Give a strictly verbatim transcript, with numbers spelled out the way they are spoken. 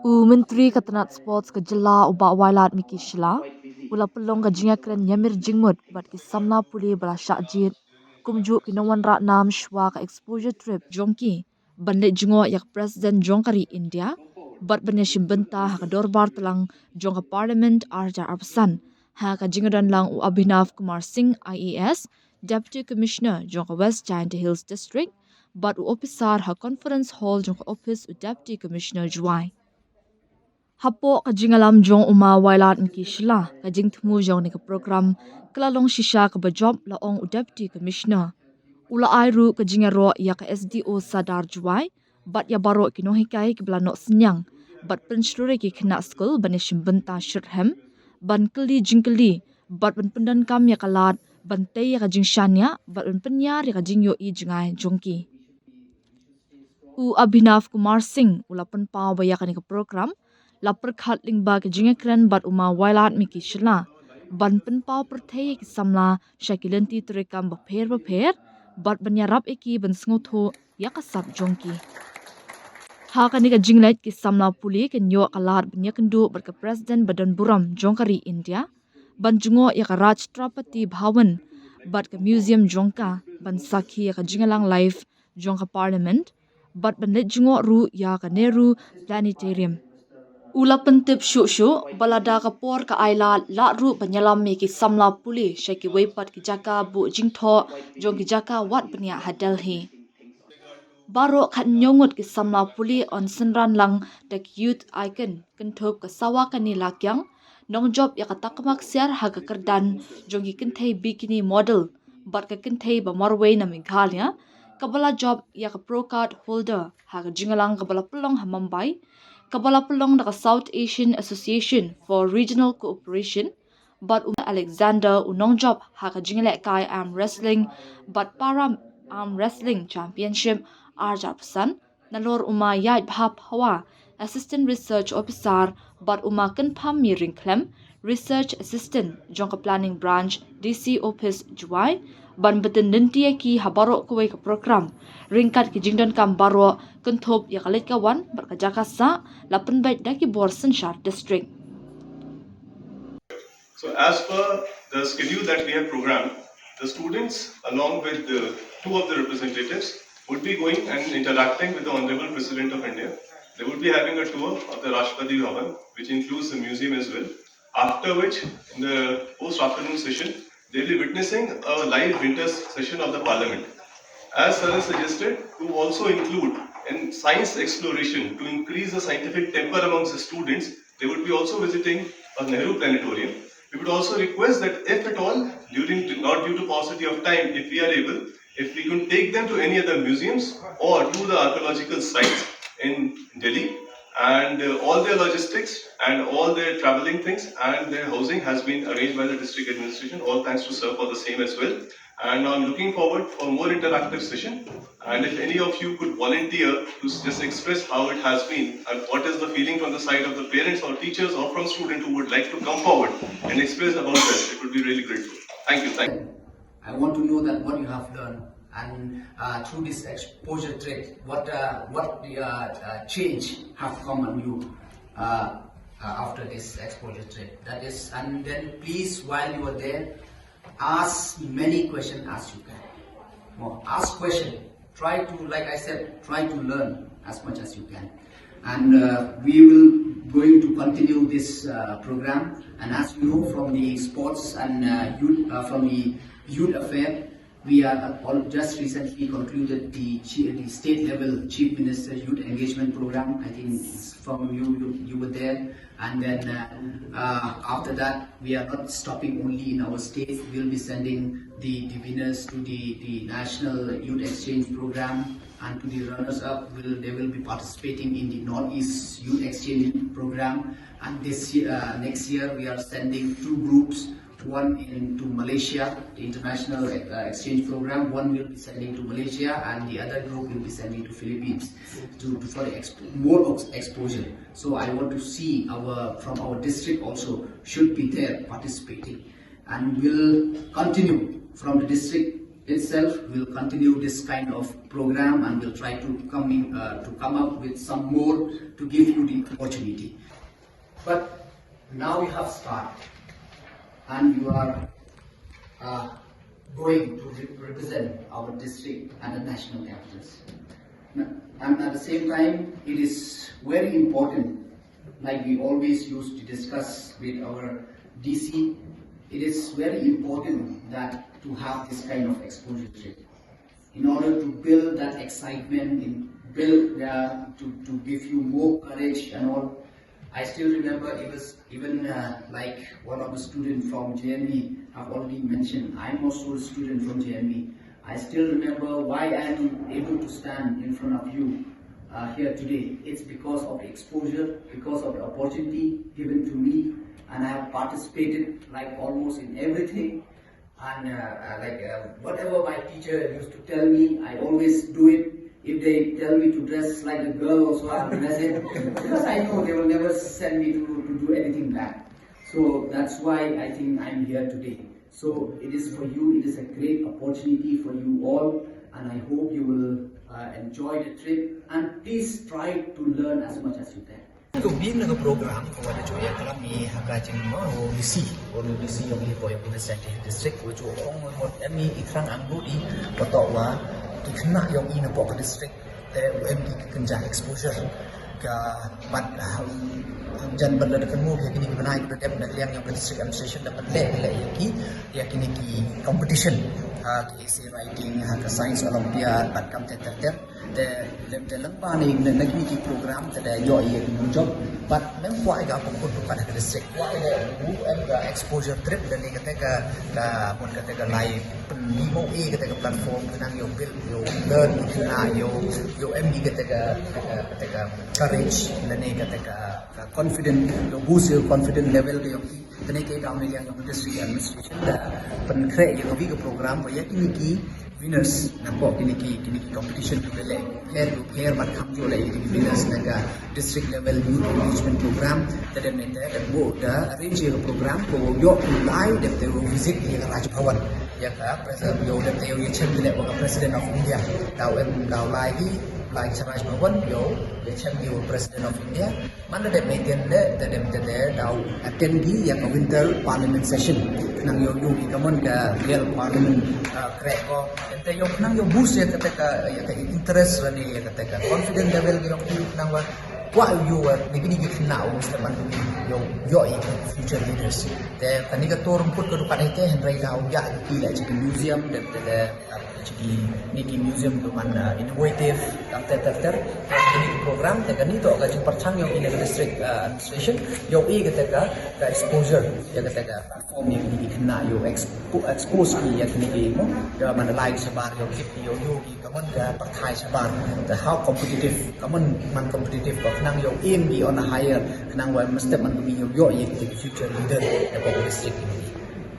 U Myntri ka tnat Sports ka jylla u Bah Wailadmiki Shylla u la pynlong ka jingïakren ïamir jingmut bad ki samla pule ba la shah jied, kumjuh ki nongwan rah nam shuwa ka exposure trip jong ki ban leit jngoh ïa ka President jong ka ri India bad ban ïashim bynta ha ka dorbar tlang jong ka Parliament arja arphew san, ha ka jingdon lang u Abhinav Kumar Singh, I A S, Deputy Commissioner jong ka West Jaintia Hills District, bad u ophisar ha Conference Hall jong ka ophis u Deputy Commissioner Jowai. Hapoh ka jingïalam jong u Ma Wailadmiki Shylla, ka jingthmu jong kane ka program ka la long shisha kaba jop, la ong u Deputy Commissioner. U la ai ruh ka jingïaroh ïa ka S D O Sadar Jowai bad ïa baroh ki nonghikai kiba la noh synñiang bad pynshlur ïa ki khynnah skul ban ïashim bynta shitrhem, ban kylli jingkylli bad ban pyndonkam ïa ka lad ban tei ïa ka jingshaniah bad ban pynïar ïa ka jingïohi jngai jong ki. U Abhinav Kumar Singh u la pynpaw ba ïa kane ka program la pyrkhat lyngba ka jingïakren bad u Ma Wailadmiki Shylla ban pynpaw pyrthei ïa ki samla sha ki lynti treikam bapher bapher bad ban ïarap ïa ki ban sngewthuh ïa ka sap jong ki. Ha kane ka jingleit, ki samla pule kin ïoh ka lad ban ïakynduh bad ka President badonburom jong ka ri India ban jngoh ïa ka Rashtrapati Bhavan bad ka museum jong ka, ban sakhi ïa ka jingïalang live jong ka Parliament bad ban leit jngoh ruh ïa ka Nehru Planetarium. U la pyntip shuh shuh ba lada ka por ka ai lad, lah ruh ban ïalam ïa ki samla pule sha kiwei pat ki jaka buh jingthoh jong ki jaka wad bniah ha Delhi. Baroh khathynñiew ngut ki samla pule yn synran lang da ki youth icon, kynthup ka Sawakani Lakiang, nongjop ïa ka takma ksiar ha ka kyrdan jong ki kynthei bikini model bad ka kynthei ba marwei na Meghalaya, kaba la jop ïa ka pro card holder ha ka jingïalang kaba la pynlong ha Mumbai, kaba la pynlong da ka South Asian Association for Regional Cooperation, bad u Alexander u nongjop ha ka jingïalehkai arm wrestling bad para arm wrestling championship arja arphew san, nalor u Ma Ïaidbha Phawa, Assistant Research Officer, bad u Ma Kynpham Myring Khlem, Research Assistant jong ka Planning Branch, D C Office, Jowai, ban btin lynti ïa ki ha baroh kawei ka program, ryngkat ki jingdonkam baroh, kynthup ïa ka leit ka wan bad ka jaka sah, la pynbeit da ki bor synshar district. So as per the schedule that we have programmed, the students, along with the two of the representatives, would be going and interacting with the Honorable President of India. They would be having a tour of the Rashtrapati Bhavan, which includes the museum as well. After which, in the post-afternoon session, they'll be witnessing a live winter session of the Parliament. As Saran suggested, to also include in science exploration to increase the scientific temper amongst the students, they would be also visiting a Nehru Planetarium. We would also request that if at all, during, not due to paucity of time, if we are able, if we can take them to any other museums or to the archaeological sites in Delhi, and uh, all their logistics and all their traveling things and their housing has been arranged by the district administration. All thanks to sir for the same as well. And I'm looking forward for more interactive session. And if any of you could volunteer to just express how it has been and what is the feeling from the side of the parents or teachers or from students who would like to come forward and express about that, it would be really grateful. Thank you. Thank you. I want to know that what you have learned, and uh, through this exposure trip, what uh, what uh, uh, change have come on you uh, uh, after this exposure trip? That is, and then please, while you are there, ask many questions as you can. Well, ask question. Try to, like I said, try to learn as much as you can. And uh, we will going to continue this uh, program. And as you know, from the sports and uh, youth, uh, from the youth affair, we are all just recently concluded the, the state level Chief Minister Youth Engagement Program. I think from you, you, you were there. And then uh, uh, after that, we are not stopping only in our state. We'll be sending the, the winners to the, the National Youth Exchange Program, and to the runners-up, will, they will be participating in the Northeast Youth Exchange Program. And this year, uh, next year, we are sending two groups, one into Malaysia, the International uh, Exchange Program. One will be sending to Malaysia, and the other group will be sending to Philippines to, to for exp- more exposure. So I want to see our from our district also should be there participating, and will continue from the district itself, we'll continue this kind of program and we'll try to come in, uh, to come up with some more to give you the opportunity. But now you have started and you are uh, going to re- represent our district at the national capitals. And at the same time, it is very important, like we always used to discuss with our D C, it is very important that to have this kind of exposure trip in order to build that excitement, in build uh, to, to give you more courage and all. I still remember it was even uh, like one of the students from J N V have already mentioned. I'm also a student from J N V. I still remember why I'm able to stand in front of you uh, here today. It's because of the exposure, because of the opportunity given to me, and I have participated like almost in everything. And uh, uh, like uh, whatever my teacher used to tell me, I always do it. If they tell me to dress like a girl, also I'll dress it because I know they will never send me to, to do anything bad. So that's why I think I'm here today. So it is for you, it is a great opportunity for you all, and I hope you will uh, enjoy the trip. And please try to learn as much as you can. Ka bim na ka program ka wa da ju ïa ka la mi ha ka jingma u D C, u D C yong i poi u District, district u ju ong mut em i thrang ang bu i, wa to wa ki khynnah yong i na pok ka district te u em ki kynja exposure ka. Bad jan bad la da kan mu ki kini ki bnai ku da dep na liang yong ka district administration da pat leh leh ïa ki, ïa kini ki competition, ha ki essay writing, ha ka science olympiad bad kam ter ter ter. Te lem te lem pa ni na na kini ki program te da ïoh ïa ki job. But mem kwah ïa ka pengkut tu ka district, kwah ïa u em ka exposure trip da ni kata ka ka pun kata ka lai pen limo e kata ka platform ka nang ïoh build, ïoh learn, ïoh kena, ïoh ïoh em ni kata ka kata ka courage da ni kata ka confident, ïoh boost ïoh confident level ka ïoh. Kane ka dei ka liang yong ka district administration da pynkhreh ïa ka wi ka program ba ïa kini ki winners na pok kini ki kini ki competition ki leh pher pher bad kham ju leh ïa kini ki winners na ka district level youth engagement program. Te da mynta da buh da arrange ïa ka program ko ïoh u lai da te u visit ïa ka Raj Bhavan, ïa ka president ïoh da te ïoh ïa chem leh wa ka President of India. Da u em da u lai hi lai cha Raj Bhavan ïoh ïa chem ïa u President of India. Man da dep meeting de da dep de de dau attend gi ïa ka winter parliament session. Nang ïoh ïoh ki kamon ka real parliament, ah, kreh ko. Ente ïoh nang ïoh boost ïa kata ka ïa ka interest lane ïa kata ka confident level ki ïoh ki nang wa kwah ïoh wa ni kini ki khynnah u mesti man ïoh ïoh ïa ki future leaders. Te kani ka tour put ka dukan ite hynrei dau ïa ki la chi ki museum de de de Ki ni ki museum tu man, uh, innovative kam ter ter ter. Ki ni ki program te kani to ka jingpyrchang ïa u ine district, uh, administration ïa u i kata ka ka exposure ïa kata ka platform ïa ki khynnah ïa u expo-, expose ki ïa ki ni ki mo ïa man lai shabar ïa u kit ïa u ïa u ki kamon ka pyrthai shabar. The how competitive kamon man competitive ka khnang ïa u aim ki on a higher khnang wa mesti man ki ïa u ïa ki future leader ïa ka district.